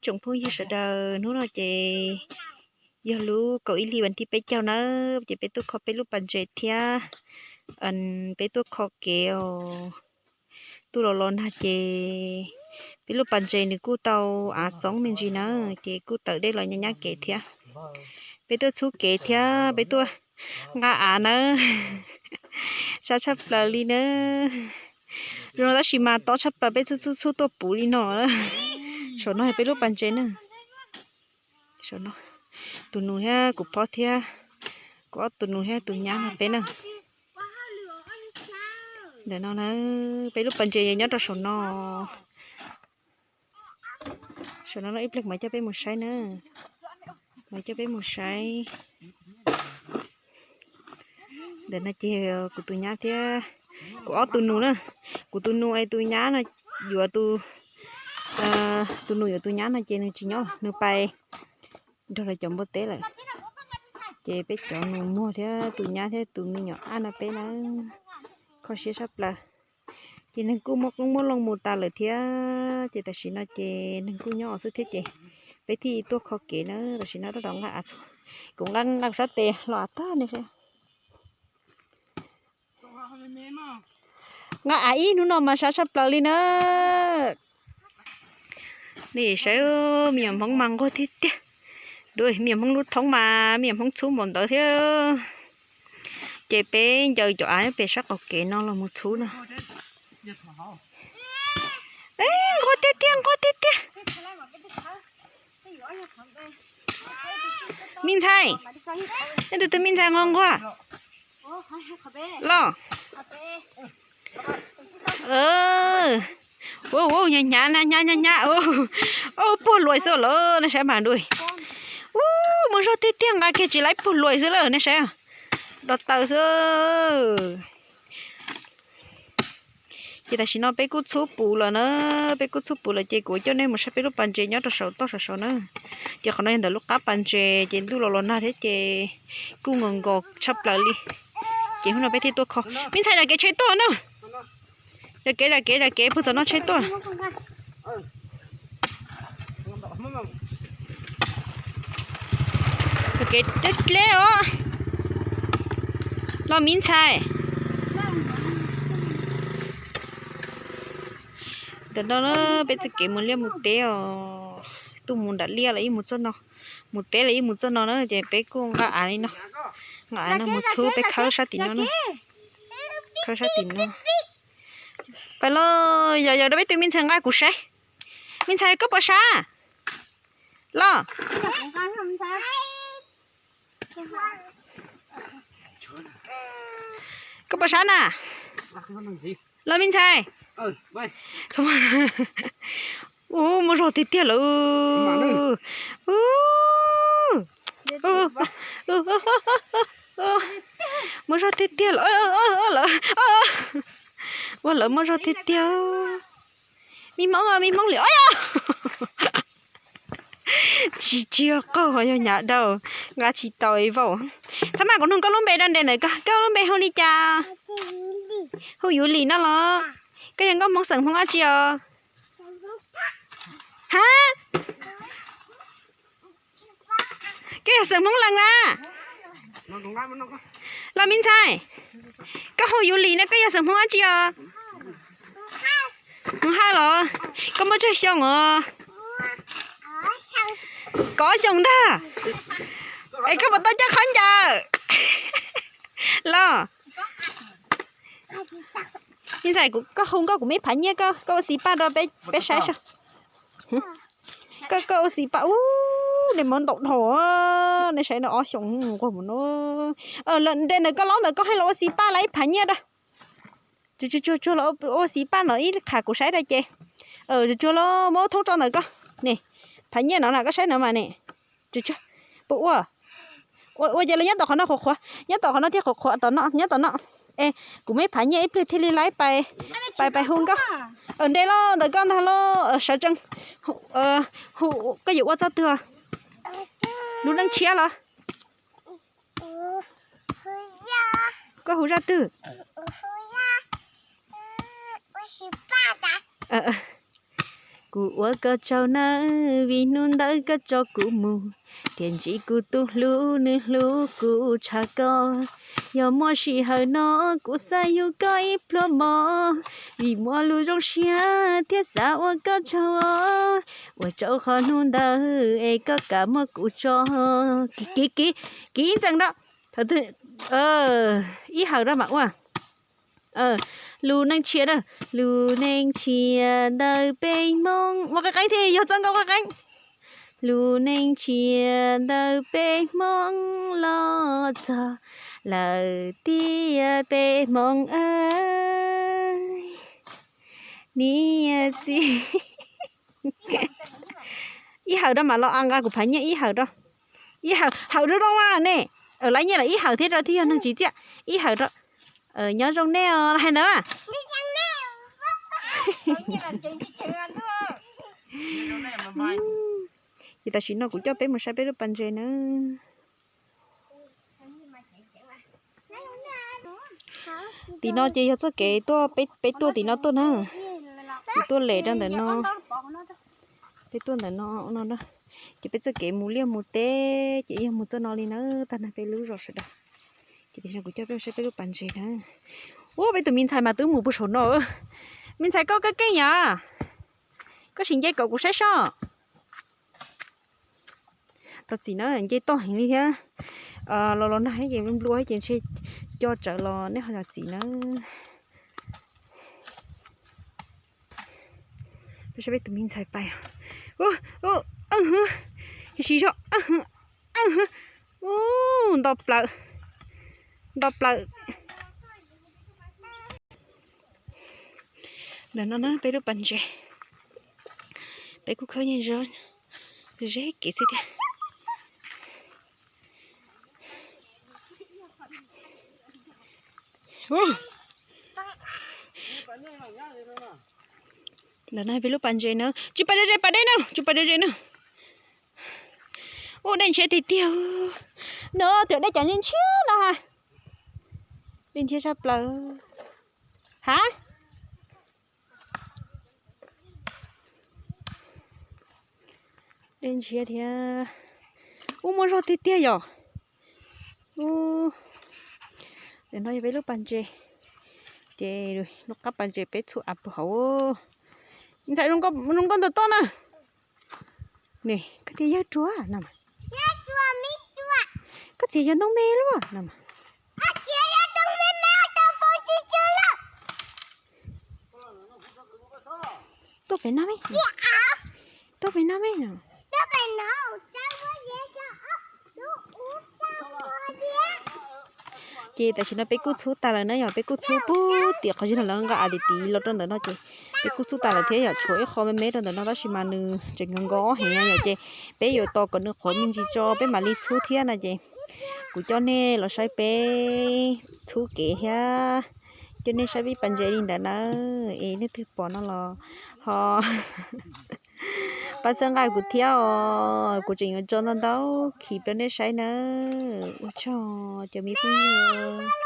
Tsoom phooj ywg sawv daws, hnub no ces yog lub kaum ib hlis vas thib peb caug nawb, ces peb tuaj kho peb lub pas ntses thiab peb tuaj kho kev os. Ntuj los los nag ces peb lub pas ntses nws kuj tau av xoob me ntsis na, ces kuj tawm dej los nyab nyab kev thiab. Peb tuaj txhub kev thiab peb tuaj nqa av nawb. Sab tshaj plaws li na. Zoo no tab sis mas tob tshaj plaws peb txhub txhub txhub tuaj puv li no na. Saum no yog peb lub pas ntses na. Saum no tus nus thiab kuv phob thiab kuv ob tus nus thiab tus nyab no peb na. Ntawm no na, peb lub pas ntses nyob rau saum no. Saum no no ib pliag mam coj peb mus saib na. Mam coj peb mus saib. Ntawm no ces kuv tus nyab thiab kuv ob tus nus na. Kuv tus nus es tus nyab no yuav tus, tus nus yuav tus nyab no ces nws tsis nyob, nws pais nrog lawv cov npua teb lawm. Ces peb cov nus muag thiab tus nyab thiab tus me nyuam ab no peb na, kho siab tshaj plaws. Ces neeg kuj muab qoob muab loo mus tas lawm thiab, ces tam sim no ces neeg kuj nyob xwb thiab ces peb thiaj tuaj kho kev na. Tam sim no tab tom nqa av txhub, kuv nqa nqa kuv sab tes los av tag ne. Nqa av ib hnub no mas sab tshaj plaws li na. Nej saib, me nyuam hmoob mas nquag tiag tiag. Dua me nyuam hmoob lub thoob mas me nyuam hmoob txhub npaum ntawd thiab. Ces peb ncaws cov av pem sab qaum kev no los mus txhub no. Nquag tiag tiag, nquag tiag tiag. Me ntxhais, nej tus twg me ntxhais nquag nquag los? Ua ua hnyav hnyav hnyav hnyav, puag luas xwb lawm nej saib mas dua. Ua muaj zog tiag tiag, nqa kiag tsis laib, puag luas xwb lawm nej saib. Do taw xwb. Ces tam sim no peb kuj txhub puv lawm na, peb kuj txhub puv lawm ces kuv coj nej mus saib peb lub pas ntses nyob rau saum toj saum saud na. Ces qhov no yog ntawm lub qab pas ntses ces ntuj los los nag thiab ces kuj nkaus nkaus tshaj plaws li. Ces hnub no peb thiaj tuaj kho. Me ntxhais, zam kev tshem tuaj na. Zam kev, zam kev, zam kev, puag tom no tshem tuaj. Zam kev deb deb os. Los me ntxhais. Ntawm no peb txoj kev mus liaj mus teb os. Tuaj mus nram liaj los yeej mus txoj no, mus teb los yeej mus txoj no na, ces peb kuj nqa av li no. Nqa av no mus txhub peb khawb sab tim no na. Khawb sab tim no. Pais los, yog yog rau peb tus me ntxhais nqa kuv saib. Me ntxhais, koj puas sab? Los. Koj puas sab na? Los me ntxhais. Ua muaj zog tiag tiag lawm. Muaj zog tiag tiag lawm. Ua lawv muaj zog tiag tiag. Me hmoob, me hmoob li os. Tsis tsis yog qaug, ho yog hnyav dhau, nqa tsis tau ib vaum. Txhob mas kuv nug koj lub npe rau nte ntawm ko, koj lub npe hu li cas? Hu Yuv Lis no los? Koj yog nkauj Hmoob xeem Hmoob dab tsi os? Ha? Koj yog xeem Hmoob Lees na? Los me ntxhais, koj hu Yuv Lis no koj yog xeem Hmoob dab tsi os? Hmoob Haj los? Koj muaj tsawg xyoo os? Kaum ob xyoos ntag. Es koj puas tau coj khaub ncaws los? Me ntxhais, koj hu nkauj kuv meb phav nyiaj, koj ua xis paj rau peb saib saib. Koj, koj ua xis paj, ub, nej muab ntaus dhau, nej saib no ob xyoos nquag mus no. Nte ntawm koj laub ntawm koj hais los ua xis paj los ib phav nyiaj rau. Tsuag tsuag los ua xis paj no ib qhab kuv saib rau ces. Tsuag tsuag los muab thoob rau ntawm koj ne. Phav nyiaj no na, koj saib no mas ne. Tsuag tsuag, puas ua? Ua ces los nyob tom qhov no qhuav qhuav, nyob tom qhov no thiaj qhuav qhuav tom no, nyob tom no. Es kuv meb phav nyiaj ib pliag thiaj li laib pais, pais pais hu nkauj. Nte los ntawm koj ntag los sawv tsees. Hu, koj yuav ua txoj twg? Lub neej tshiab los? Koj hu zaj twg? Kuv ua koj tsaug nawb, vim hnub ntawd koj tso kuv mus, thiaj ntsib kuv tus hlub, nws hlub kuv tshaj koj. Yog muaj sij hawm no, kuv xav yug koj ib pluag mog, vim muaj lus zoo siab thiab xav ua koj tsaug os. Ua tsaug qhov hnub ntawd es koj kam muab kuv tso. Kiv, kiv, kiv ntxees rau. Ib hawm rau mam ua. Lus neej tshiab na. Lus neej tshiab ntawm peb Hmoob, ua qeeb qeeb thiab yog txoj nkauj qeeb qeeb. Lus neej tshiab ntawm peb Hmoob los txog lawm tiag peb Hmoob aw. Niam txiv. Ib hawm rau mam los nqa kuv phav nyiaj ib hawm rau. Ib hawm, hawm rau rau mas ne. Lawv nyiaj lawm ib hawm thiab rau thiaj yog neeg tsis txiaj. Ib hawm rau. Nyob zoo nej os, hais ntawd. Ces tam sim no kuv coj peb mus saib peb lub pas ntses na. Tim no ces yog txoj kev tuaj, peb tuaj tim no tuaj na. Kuv tuaj lem rau ntawm no. Peb tuaj ntawm no no na. Ces peb txoj kev mus liaj mus teb ces yog mus txoj no li na, tag nrho peb lub zos sawv daws. Ces tam sim no kuv coj peb saib peb lub pas ntses na. Ua peb tus me ntxhais mas twb mus puag saum no. Me ntxhais koj koj keej yom? Koj sim nce kom kuv saib soj. Tos txim na, nce toj heev li thiab. Los los nag thiab ces nplua thiab ces ntshe co tsawv los nej ho zam txim na. Peb saib peb tus me ntxhais pais. Sis zog. Nto plaws. Nto plaws. Ntawm no na peb lub pas ntses. Peb kuj khawb nyiaj zog ze kev xwb tiag. Ntawm no peb lub pas ntses na, tsis pais deb ze, pas deb na, tsis pais deb ze na. Ua dej ntshiab tiag tiag. No tias dej cas ntshiab ntshiab no ha. Dej ntshiab tshaj plaws. Ha? Dej ntshiab thiab. Ub, muaj zog tiag tiag yom. Ub, ntawm no yog peb lub pas ntses. Ces lub qab pas ntses peb txhub av puag hauv. Ntxhais zoo nkauj ntawm toj na. Ne, koj tias yawg ruam no mas. Koj txiv yog ntoo me luaj no mas. Tuaj pem no me. Tuaj pem no me. Ces tam sim no peb kuj txhub tas lawm na yom, peb kuj txhub puag tim qhov yog lawv nqa av tim tid los rau ntawm no ces peb kuj txhub tas lawm thiab yom, tshuav ib qho me me rau ntawm no tab sis mas nws tseem nkaus nkaus heev yom, ces peb yuav tos kom nws qhuav me ntsis tso peb mam li txhub thiab no ces kuv coj nej los saib peb txhub kev thiab coj nej saib peb pas ntses li ntawd na. Es leej twg pom no los ho pab txhawb nqa kuv thiab os, kuv tseem yuav tso ntau ntau clip rau nej saib na. Ua tsaug cov me phooj ywg.